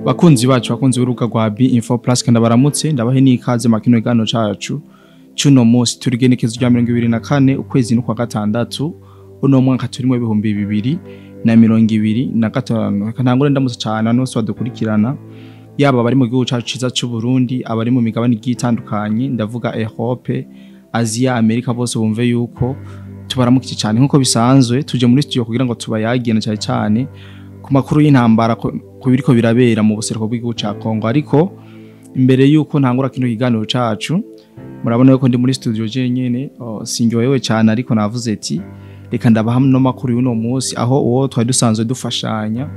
Bakunzi bacu, bakunzi b'urubuga rwa B Info Plus, kandi baramutse, ndabahe n'ikaze mu kino kiganiro cacu cuno munsi. Turi igenekezo rya 24 ukwezi n'ukwa gatandatu, uno mwaka turimo 2025. Reka ntangure ndamutse cane nose badukurikirana, yaba abari mu gihugu cacu ciza c'u Burundi, abari mu migabane igiye itandukanye, ndavuga Europe, Asia, Amerika, bose bumve yuko tubaramukije cyane. Nkuko bisanzwe, tuje muri studio kugira ngo tubayagire cyane cyane ku makuru y'intambara ku biriko birabera mu buseruko bw'igihugu ca Kongo. Ariko imbere yuko ntangura kino kiganiro cacu, murabona yuko ndi muri studio jenyene. Oh, sinjoyewe cyane, ariko navuze ati reka ndabaha no makuru y'uno munsi, aho uwo twari dusanzwe dufashanya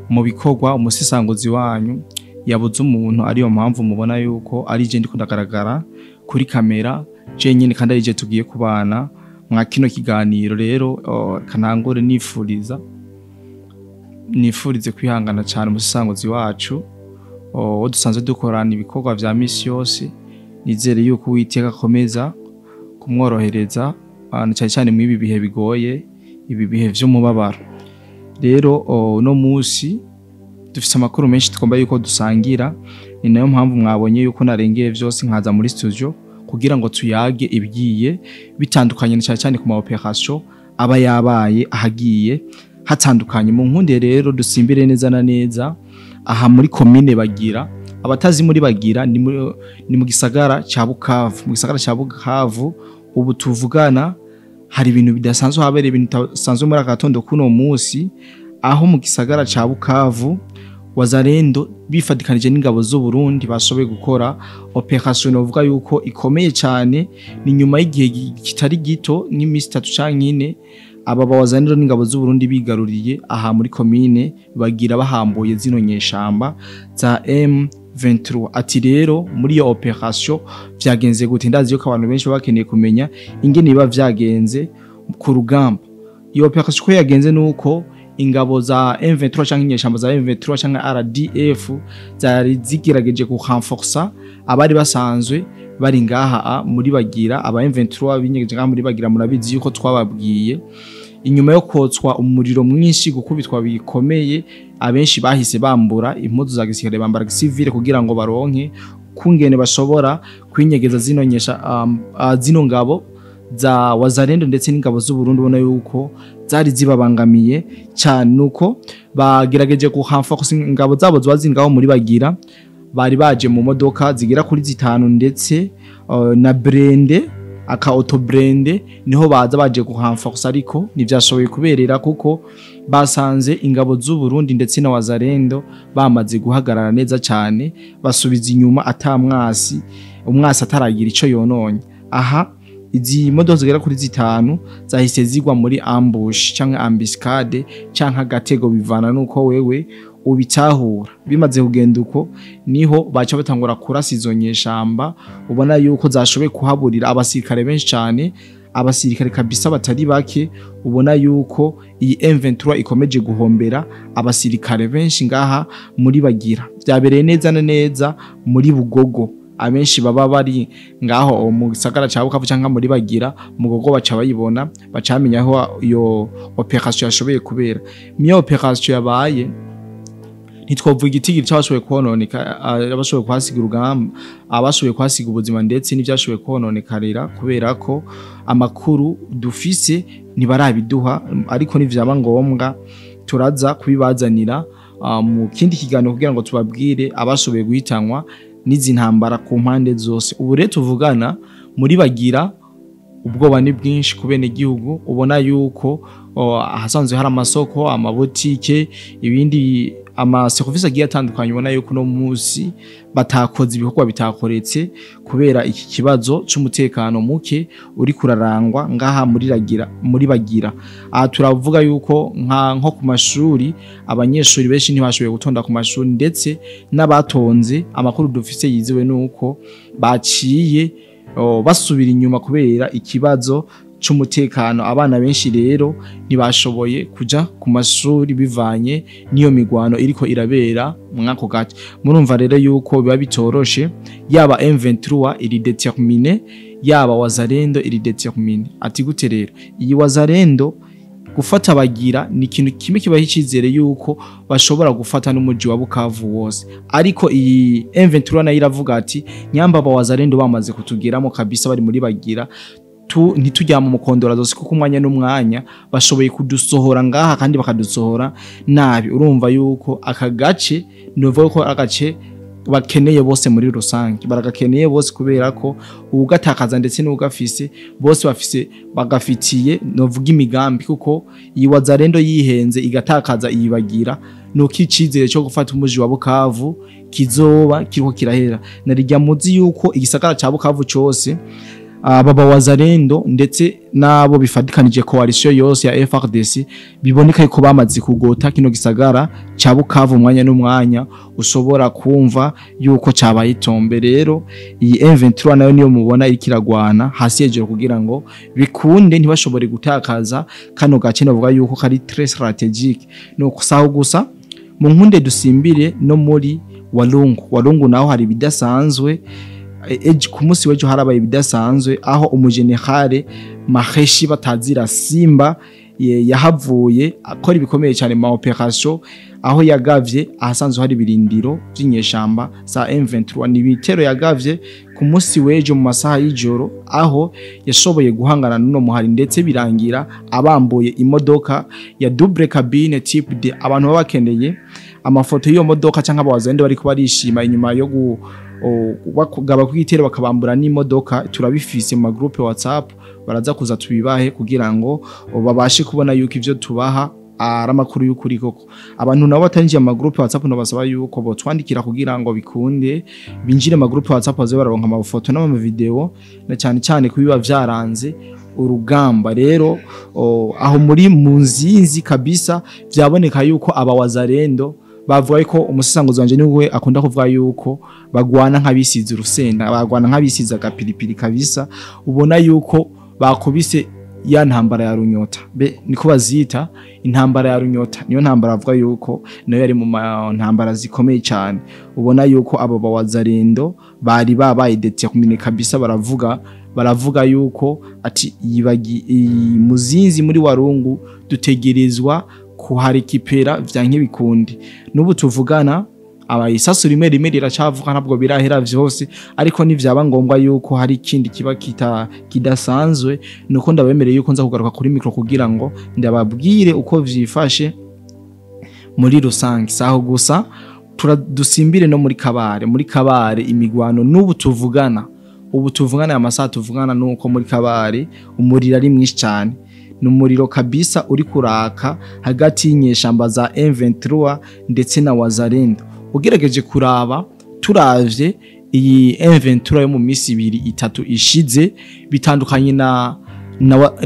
mu bikorwa, umusisanguzi wanyu, yabuze umuntu, ariyo mpamvu mubona yuko ari je ndiko ndagaragara kuri kamera jenyene, kandi ari je tugiye kubana mwa kino kiganiro. Rero, oh, kanangure nifurize kwihangana cyane umusisanguzi wacu, oh, dusanzwe dukorana ibikorwa vya misi yose. Nizere yuko Uwiteka akomeza kumworohereza na cyane cyane mu ibi bihe bigoye, ibi bihe vy'umubabaro. Rero, oh, uno munsi dufise amakuru menshi tugomba yuko dusangira. Ni nayo mpamvu mwabonye yuko narengeye vyose nkaza muri studio kugira ngo tuyage ibigiye bitandukanye, na cyane cyane ku ma operation aba yabaye ahagiye hatandukanye. Mu nkunde rero dusimbire neza na neza aha muri komine Bagira. Abatazi muri Bagira, ni mu gisagara ca Bukavu. Mu gisagara ca Bukavu ubu tuvugana hari ibintu bidasanzwe, habereye ibintu bidasanzwe muri aka gatondo kuno munsi, aho mu gisagara ca Bukavu Wazalendo bifatikanije n'ingabo z'u Burundi bashoboye gukora operation novuga yuko ikomeye cyane. Ni nyuma y'igihe kitari gito, nk'imisi 3 canke 4, aba Wazalendo n'ingabo z'u Burundi bigaruriye aha muri komine Bagira, bahambuye zino nyeshamba za M23. Ati rero muri iyo operation vyagenze gute? Ndazi yuko abantu benshi baba bakeneye kumenya ingene biba vyagenze ku rugamba. Iyo operation ko yagenze nuko ingabo za M23 canke inyeshamba za M23 canke RDF zari zigerageje ku renforcer abari basanzwe bari ngaha muri Bagira. Aba M23 binyegeje ngaha muri Bagira, murabizi yuko twababwiye inyuma yo kotswa umuriro mwinshi, gukubitwa bikomeye, abenshi bahise bambura impuzu za gisirikare, bambara gisivile kugira ngo baronke kungene bashobora kwinyegeza zino nyesha zino ngabo za Wazalendo ndetse n'ingabo z'u Burundi, ubona yuko zari zibabangamiye cyane. Nuko bagerageje kuhamfa ingabo zabo ziba ziri ngaho muri Bagira. Bari baje mu modoka zigera kuri zitanu ndetse na blindé, aka auto blindé, niho baza baje kuhamfa, ariko ntivyashoboye kuberera kuko basanze ingabo z'u Burundi ndetse na Wazalendo bamaze guhagarara neza cyane, basubiza inyuma atamwasi, umwasi ataragira ico yononye. Aha izi modoka zigera kuri zitanu zahise zigwa muri ambush canke embuscade canke agatego, bivana nuko wewe ubitahura. Bimaze kugenda uko, niho baca batangura kurasa izo nyeshamba, ubona yuko zashoboye kuhaburira abasirikare benshi cyane, abasirikare kabisa batari bake. Ubona yuko iyi M23 ikomeje guhombera abasirikare benshi ngaha muri Bagira. Byabereye neza na neza muri Bugogo. Abenshi baba bari ngaho mu gisagara ca Bukavu canke muri Bagira, Mugogo, baca bayibona, bacamenya aho iyo operation yashoboye kubera. Miyo operation yabaye, ntitwovuga igitigiri c'abashoboye kononeka, abashoboye kuhasiga urugamba, abashoboye kuhasiga ubuzima ndetse n'ivyashoboye kononekarira, kubera ko amakuru dufise ntibarabiduha, ariko nivyaba ngombwa turaza kubibazanira mu kindi kiganiro kugira ngo tubabwire abashoboye guhitanwa n'izi ntambara ku mpande zose. Ubu rero tuvugana muri Bagira ubwoba ni bwinshi ku bene gihugu. Ubona yuko ahasanzwe hari amasoko, amabotike, ibindi amaserivisi agiye atandukanye, ubona yuko uno munsi batakoze ibikorwa bitakoretse kubera iki kibazo c'umutekano muke uri kurarangwa ngaha muri ragira muri Bagira. Aha turavuga yuko nko ku mashuri, abanyeshuri benshi ntibashoboye gutonda ku mashuri, ndetse n'abatonze, amakuru dufise yizewe nuko baciye basubira inyuma kubera ikibazo c'umutekano. Abana benshi rero ntibashoboye kuja ku mashuri bivanye n'iyo migwano iriko irabera mwako gace. Murumva rero yuko biba bitoroshe, yaba M23 iri déterminée, yaba Wazalendo iri déterminée. Ati gute rero iyi Wazalendo? Gufata Bagira ni ikintu kimwe kibaha icizere yuko bashobora gufata n'umuji wa Bukavu wose. Ariko iyi M23 nayo iravuga ati nyamba ba Wazalendo bamaze kutugeramo kabisa, bari muri Bagira, ntitujya mu mukondora zose, kuko umwanya n'umwanya bashoboye kudusohora ngaha kandi bakadusohora nabi. Urumva yuko aka gace, nuvuga ko agace bakeneye bose muri rusange, baragakeneye bose, kubera ko ugatakaza ndetse n'ugafise bose bafise bagafitiye novuga imigambi, kuko iyi Wazalendo yihenze igatakaza iyibagira, nuko icizere cyo gufata umuji wa Bukavu kizoba kiriko kirahera. Narijya muzi yuko igisagara ca Bukavu cose aba Wazalendo ndetse nabo bifatikanije coalition yose ya FARDC biboneka yuko bamaze kugota kino gisagara ca Bukavu, umwanya n'umwanya ushobora kumva yuko cabaye itombe. Rero iyi M23 nayo niyo mubona irikiragwana hasi hejuru kugira ngo bikunde ntibashobore gutakaza kano gace, navuga yuko kari très stratégique. No kusaho gusa mu nkunde dusimbire no muri Walungu. Walungu naho hari ibidasanzwe. Ku munsi w'ejo harabaye ibidasanzwe, aho umujenerale Maheshi batazira Simba yahavuye akora ibikomeye cyane mu operation, aho yagavye ahasanzwe hari ibirindiro by'inyeshamba za M23. Ni ibitero yagavye ku munsi w'ejo mu masaha y'ijoro, aho yashoboye guhangana n'uno muhari ndetse birangira abambuye imodoka ya double cabine type D. Abantu baba bakeneye amafoto y'iyo modoka cyangwa abawazende bariko barishima inyuma yo bakugaba kwitero bakabambura n'imodoka, turabifise mu groupe WhatsApp, baraza kuza tubibahe kugira ngo babashe kubona yuko ivyo tubaha ari amakuru y'ukuri koko. Abantu nabo batarinjiye mu groupe WhatsApp no basaba yuko botwandikira kugira ngo bikunde binjire mu groupe WhatsApp, baze bararonka amafoto n'ama video, na cyane cyane kubiba vyaranze urugamba. Rero aho muri Munzinzi kabisa vyaboneka yuko aba Wazalendo bavuga ko umusisanguzi wanje niwe akunda kuvuga yuko bagwana nk'abisize urusenda, bagwana nk'abisize agapiripiri kabisa. Ubona yuko bakubise ya ntambara ya runyota, be niko bazita intambara ya runyota, niyo ntambara avuga yuko nayo yari mu ntambara zikomeye cyane. Ubona yuko abo bawazarendo bari babaye determiné kabisa, baravuga yuko ati yibagi Muzinzi muri Warungu dutegerezwa kuharikipera vyanke bikundi. Nubu tuvugana abayisasu rimwe rimwe riracavuga, ntabwo birahera vyose, ariko nivyaba ngombwa yuko hari ikindi kiba kidasanzwe, nuko ndabemereye yuko nza kugaruka kuri micro kugira ngo ndababwire uko vyifashe muri rusange. Saho gusa dusimbire no muri Kabare. Muri Kabare imigwano nubu tuvugana, ubu tuvugana amasaha tuvugana nuko muri Kabare umuriro ari mwinshi cyane. Numuriro kabisa uri kuraka hagati y'inyeshamba za M23 ndetse na Wazalendo. Ugerageje kuraba, turavye iyi M23 yo mu misi ibiri itatu ishize bitandukanye na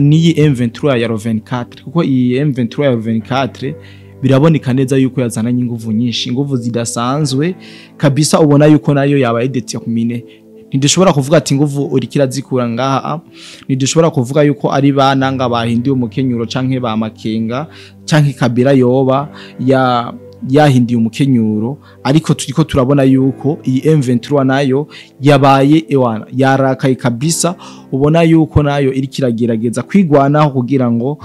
niyi M23 ya 24, kuko iyi M23 ya 24 biraboneka neza yuko yazananye inguvu nyinshi, inguvu zidasanzwe kabisa. Ubona yuko nayo yabaye determiné. Ntidushobora kuvuga ati nguvu urikira zikura ngaha, ntidushobora kuvuga yuko ari bananga bahindiye umukenyuro canke ba Makenga canke Kabila yoba yahindiye umukenyuro, ariko turiko turabona yuko iyi M23 nayo yabaye ewana yarakaye kabisa. Ubona yuko nayo iri kiragerageza kwigwanaho kugira ngo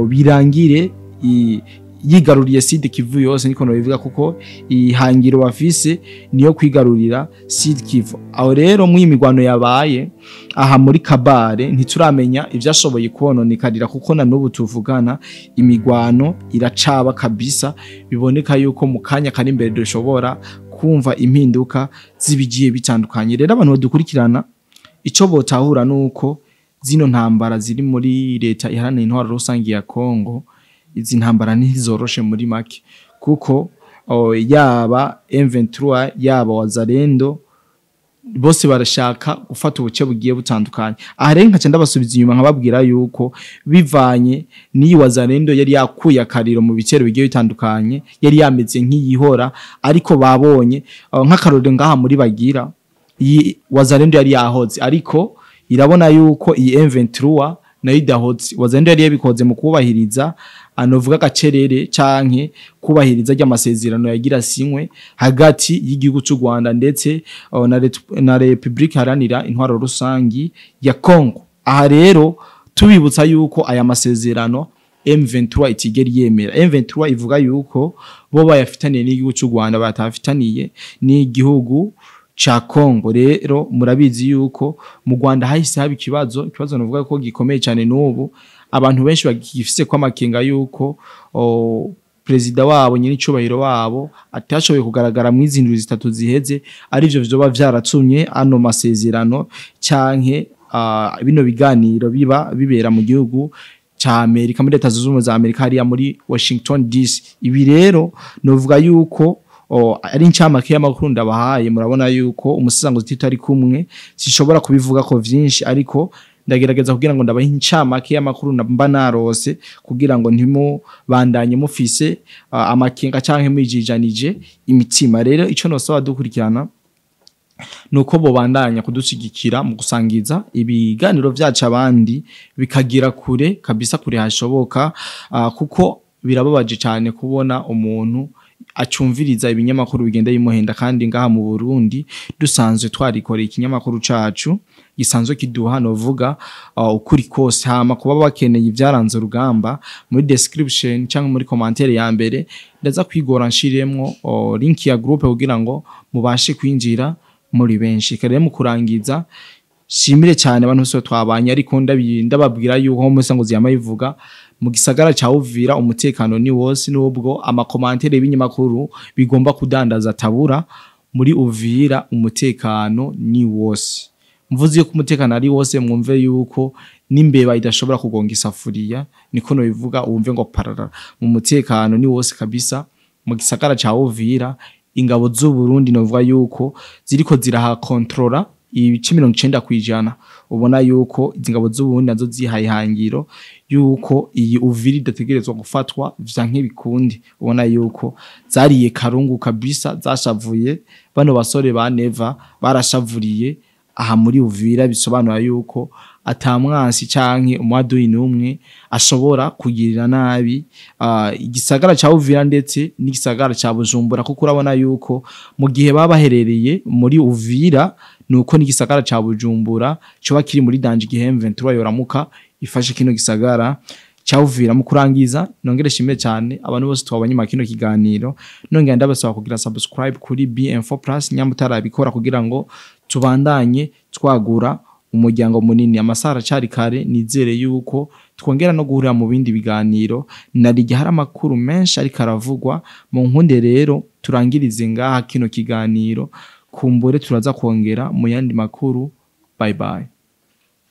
birangire yigaruriye Sud Kivu yose, niko no bivuga, kuko ihangiro bafise niyo kwigarurira Sud Kivu. Aho rero mu imigwano yabaye aha muri Kabare ntituramenya ivyashoboye kononekarira, kuko na n'ubu tuvugana imigwano iracaba kabisa. Biboneka yuko mu kanya kari imbere dushobora kumva impinduka zibigiye bitandukanye. Rero abantu badukurikirana ico botahura nuko zino ntambara ziri muri leta iharanira intwaro rusange ya Kongo, izi ntambara ntizoroshe muri make, kuko yaba M23 yaba Wazalendo bose barashaka gufata ubuce bugiye butandukanye. Aha rero nkaca ndabasubiza inyuma nkababwira yuko bivanye n'iyi Wazalendo yari yakuye akariro mu bitero bigiye bitandukanye, yari yameze nk'iyihora, ariko babonye nk'akarorero ngaha muri Bagira iyi Wazalendo yari yahoze, ariko irabona yuko iyi M23 nayo idahoze. Wazalendo yari yabikoze mu kubahiriza anovuga gacerere canke kubahiriza ry'amasezerano yagira sinywe hagati y'igihugu cy'u Rwanda ndetse na Republika Iharanira Intwaro Rusangi ya Kongo. Aha rero tubibutsa yuko aya masezerano M23 itigera yemera. M23 ivuga yuko bo bayafitaniye n'igihugu cy'u Rwanda, batafitaniye n'igihugu ca Kongo. Rero murabizi yuko mu Rwanda hahise haba ikibazo novuga ko gikomeye cyane n'ubu abantu benshi bagifise kwa makenga yuko perezida wabo nyiri icubahiro wabo atashoboye kugaragara mu izindwi zitatu ziheze, arivyo vyoba vyaratumye ano masezerano canke bino biganiro biba bibera mu gihugu ca Amerika, muri Leta Zunze Ubumwe za Amerika, hariya muri Washington DC. Ibi rero novuga yuko ari incamake y'amakuru ndabahaye. Murabona yuko umusisanguzi Tito ari kumwe, sishobora kubivuga ko vyinshi, ariko ndagerageza kugira ngo ndabahe incamake y'amakuru mba narose, kugira ngo ntimubandanye mufise amakenga canke mwijijanije imitima. Rero ico nosaba dukurikirana nuko bobandanya kudushigikira mu gusangiza ibiganiro vyacu abandi, bikagira kure kabisa, kure hashoboka, kuko birababaje cyane kubona umuntu acumviriza ibinyamakuru bigenda bimuhenda, kandi ngaha mu Burundi dusanzwe twarikoreye ikinyamakuru cacu gisanzwe kiduha novuga ukuri kose. Hama kuba bakeneye ibyaranze urugamba, muri description cyangwa muri commentaire ya mbere ndaza kwigora nshiremwo link ya groupe kugira ngo mubashe kwinjira muri benshi. Kare mu kurangiza shimire cyane abantu bose twabanye, ariko ndababwira yuko umusanguzi yamayivuga mu gisagara ca Uvira umutekano ni wose, nubwo amakomantere y'ibinyamakuru bigomba kudandaza tabura. Muri Uvira umutekano ni wose. Mvuze yuko umutekano ari wose, mwumve yuko n'imbeba idashobora kugonga isafuriya, niko no bivuga, wumve ngo parara. Mu mutekano ni wose kabisa mu gisagara ca Uvira. Ingabo z'u Burundi novuga yuko ziriko zirahakontrola ibice 90%. Ubona yuko izi ngabo z'u Burundi nazo zihaye ihangiro yuko iyi Uvira idategerezwa gufatwa vyanke bikundi. Ubona yuko zariye karungu kabisa, zashavuye bano basore ba Neva barashavuriye aha muri Uvira, bisobanura yuko atamwansi canke umwaduyi n'umwe ashobora kugirira nabi igisagara ca Uvira ndetse n'igisagara ca Bujumbura, kuko urabona yuko mu gihe babaherereye muri Uvira nuko n'igisagara ca Bujumbura coba kiri muri danger igihe M23 yoramuka ifashe kino gisagara ca Uvira. Mu kurangiza nongere shimire cyane abantu bose twabanye mu kino kiganiro, nongera ndabasaba kugira subscribe kuri BM4 Plus nyamba utarabikora, kugira ngo tubandanye twagura umuryango munini. Amasaha aracari kare, nizere yuko twongera no guhurira mu bindi biganiro. Narige hari amakuru menshi ariko aravugwa mu nkunde. Rero turangirize ngaha kino kiganiro, kumbure turaza kongera mu yandi makuru. Bye bye.